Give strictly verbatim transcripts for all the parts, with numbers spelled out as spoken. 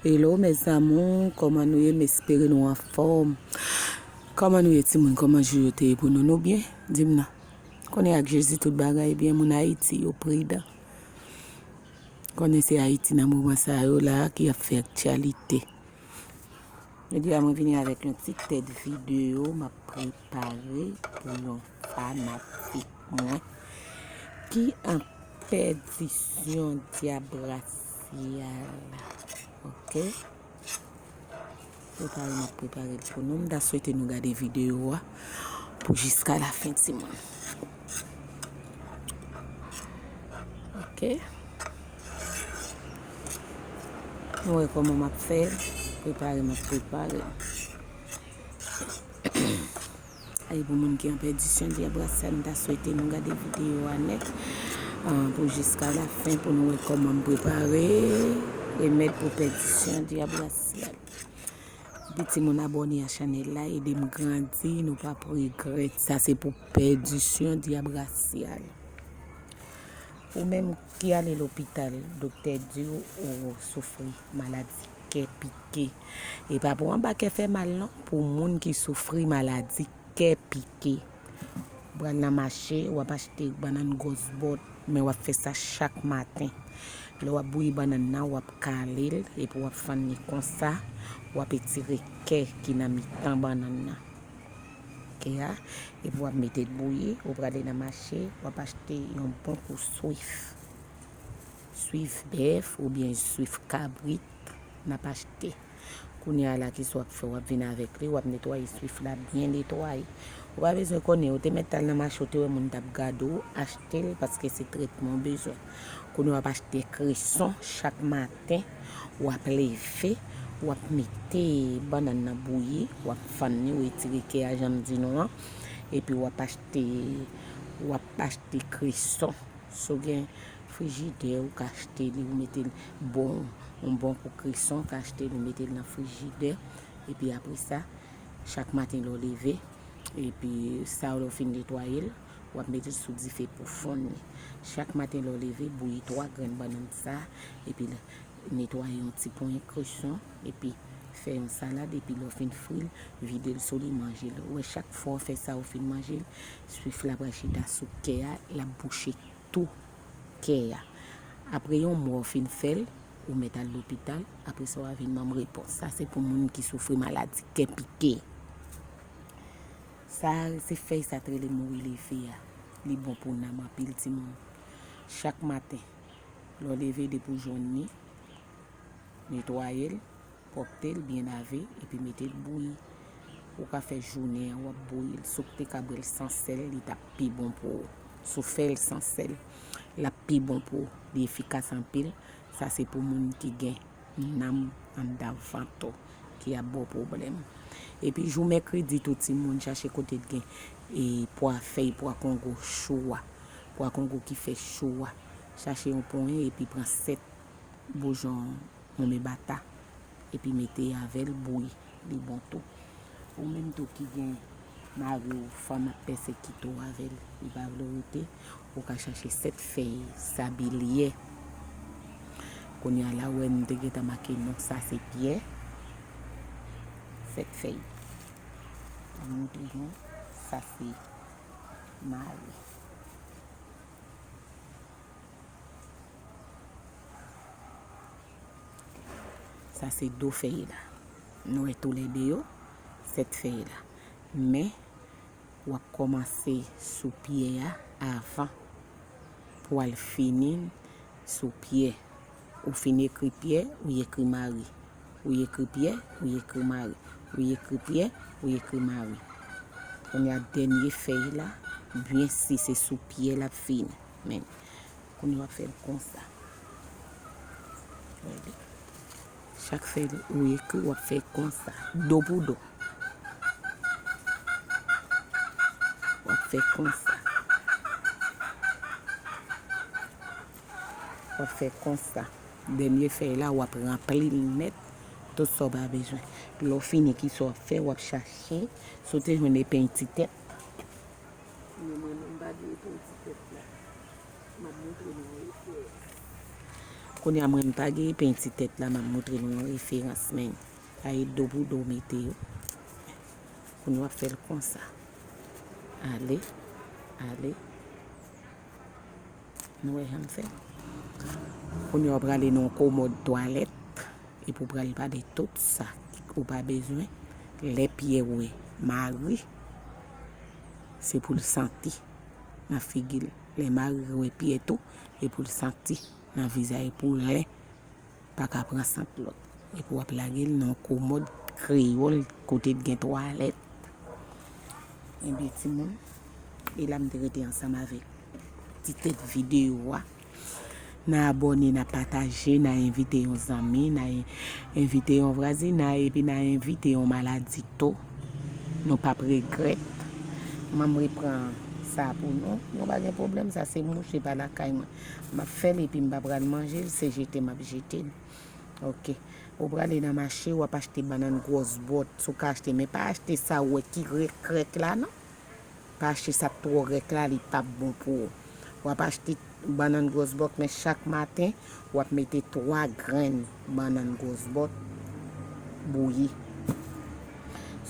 Hello mes amours, kòman nou ye? M espere nou anfòm. Kòman nou ye timoun? Kòman jou yo te ye pou nou? Nou byen? Di m non. Konnen ak Jezi tout bagay byen, moun Ayiti yo pridan. Konnen se Ayiti nan moman sa yo la ki ap fè aktyalite. Jodi a mwen vini avèk yon ti tèt videyo m ap prepare pou yon fanatik mwen ki an pèdisyon dyab rasyal. Oke? Prepare m ap prepare l pou nou. M ta swete nou gade videyo a pou jiska lafen timoun. Oke. Nou wè kòman m ap fè l. Prepare m ap prepare l. Ay, pou moun ki an pèdisyon dyab rasyal, m ta swete nou gade videyo a nèt, ah, pou jiska lafen pou nou wè kòman m prepare remèd pou pèdisyon dyab rasyal. Epi timoun, abòne a chanèl la, ede m grandi, nou p ap regrèt. Sa se pou pèdisyon dyab rasyal. Ou menm ki ale lopital, doktè di w ou soufri maladi kè pike. E pa pou anba kè fè mal non, pou moun ki soufri maladi kè pike. Ou pral nan mache, w ap achte bannann gwòs bòt, men w ap fè sa chak maten. Lè w ap bouyi bannann nan, w ap kale l, epi w ap fann li konsa, w ap etire kè ki nan mitan bannann nan. Kè a, epi w ap mete l bouyi, ou prale nan mache, w ap achte yon bon kou swif. Swif bèf oubyen swif kabrit n ap achte. Kounye a la, kisa w ap fè? W ap vin avèk li, w ap netwaye swif la, byen netwaye. Ou pa bezwen konnen, ou te mèt al nan mache, ou te wè moun t ap gade w, achte l, paske se tretman w bezwen. Kounye a w ap achte kreson chak maten, w ap leve, w ap mete bannann nan bouyi, w ap fann li, w etire kè a jan m di nou an, epi w ap achte, w ap achte kreson. Si w gen frijidè, ou ka achte li, ou mete l bon, yon bon kou kreson, ou ka achte li, ou mete l nan frijidè, epi apre sa, chak maten lè w leve, epi sa lè w fin netwaye l, w ap mete l sou dife pou fonn li. Chak maten lè w leve, bouyi twa grenn bannann sa, epi l-, netwaye yon ti ponyen kreson, epi fè yon salad, epi lè w fin fri l, vide l sou li, manje l. Ou wè, chak fwa w fè sa, ou fin manje l, swif la pral chita sou kè a, l ap bouche tou kè a. Apre yon mwa w fin fè l, ou mèt al lopital, apre sa w a vin ban m repons. Sa se pou moun ki soufri maladi kè pike. Sa se fèy sa t rele mouri leve a. Li bon pou nanm anpil timoun. Chak maten, lè w leve depi w jwenn li, netwaye l, pwòpte l, byen lave, epi mete l bouyi. Ou ka fè jounen an, w ap bouyi l. Si w te ka bwè l san sèl, li t ap pi bon pou ou. Si w fè l san sèl, l ap pi bon pou ou. Li efikas anpil. Sa se pou moun ki gen nanm anndan vant ou, ki ap ba w pwoblèm. Epi jou mèkredi tou, timoun, chache kote t gen, e, pwa, fèy pwa kongo cho a. Pwa kongo ki fè cho a. Chache yon ponyen epi pran sèt boujon monmenbata, epi mete avè l bouyi, li bon tou. Ou menm tou ki gen mari w, fanm ap pèsekite w avè l, li pa vle w rete, ou ka chache sèt fèy sabilyè. Kounye a la, ou wè m te gentan make non, sa se Pyè, sèt fèy. M montre nou, sa se Mari. Sa se do fèy la. Nou wè toulède yo, sèt fèy la. Men, w ap kòmanse sou Pyè a avan pou w al fini sou Pyè. Ou fin ekri Pyè, ou ekri Mari. Ou ekri Pyè, ou ekri Mari. Ou ekri Pyè, ou ekri Mari. Kounye a dènye fèy la, byen si se sou Pyè l ap fini. Men, kounye a w ap fè l konsa. Gade. Chak fèy ou ekri, w ap fè konsa. Do pou do. W ap fè konsa. W ap fè konsa. Dènye fèy la, w ap ranpli l nèt. Tout sa w pa bezwen. Lè w fini, kisa w ap fè? W ap chache. Si w te jwenn epenn ti tèt. Men mwen menm, m pa gen epenn ti tèt la. M ap montre nou yon epenn. Kounye a mwen m pa gen epen ti tèt la, m ap montre nou an referans, men. Sa e do pou do mete yo. Kounye a w ap fè l konsa. Ale, ale. Nou wè jan m fè. Kounye a w prale nan yon komòd twalèt, epi w pral pale tout sa ou pa bezwen. Lè Pyè wè Mari, se pou l santi nan figi l. Lè Mari wè Pyè tou, e pou l santi nan vizaj pou lè pa ka pran sant lòt. Epi w ap lage l nan yon komòd kreyòl kote l gen twalèt. Ebyen, timoun, e la m te rete ansanm avèk ti tèt videyo a. N a abòne, n a pataje, n a envite yon zanmi, n a en- envite yon vwazinay, epi n a envite yon maladi tou. Nou p ap regrèt. Mwen m repran sa pou nou. Nou pa gen pwoblèm, sa se mouche pa lakay mwen. M ap fè l epi m pa pral manje l, se jete m ap jete l. Ok. Ou prale nan mache, w ap achte bannann gwòs bòt, si w ka achte, men pa achte sa ou wè ki rèk rèk la, non. Pa achte sa k twò rèk la, li p ap bon pou ou. W ap achte bannann gwòs bòt, men chak maten, w ap mete twa grenn bannann gwòs bòt bouyi.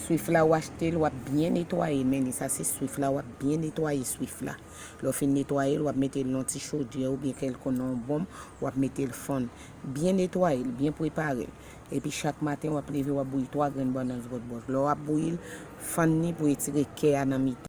Swif la, w achte l, w ap byen netwaye l, men li sa se swif la, w ap byen netwaye swif la. Lè w fin netwaye l, w ap mete l nan ti chodyè oubyen kèlkonn nan yon bonm, w ap mete l fonn. Byen netwaye l, byen prepare l. Epi chak maten, w ap leve, w ap bouyi twa grenn bannann gwòs bòt. Lè w ap bouyi l, fann li pou etire kè a nan mitan.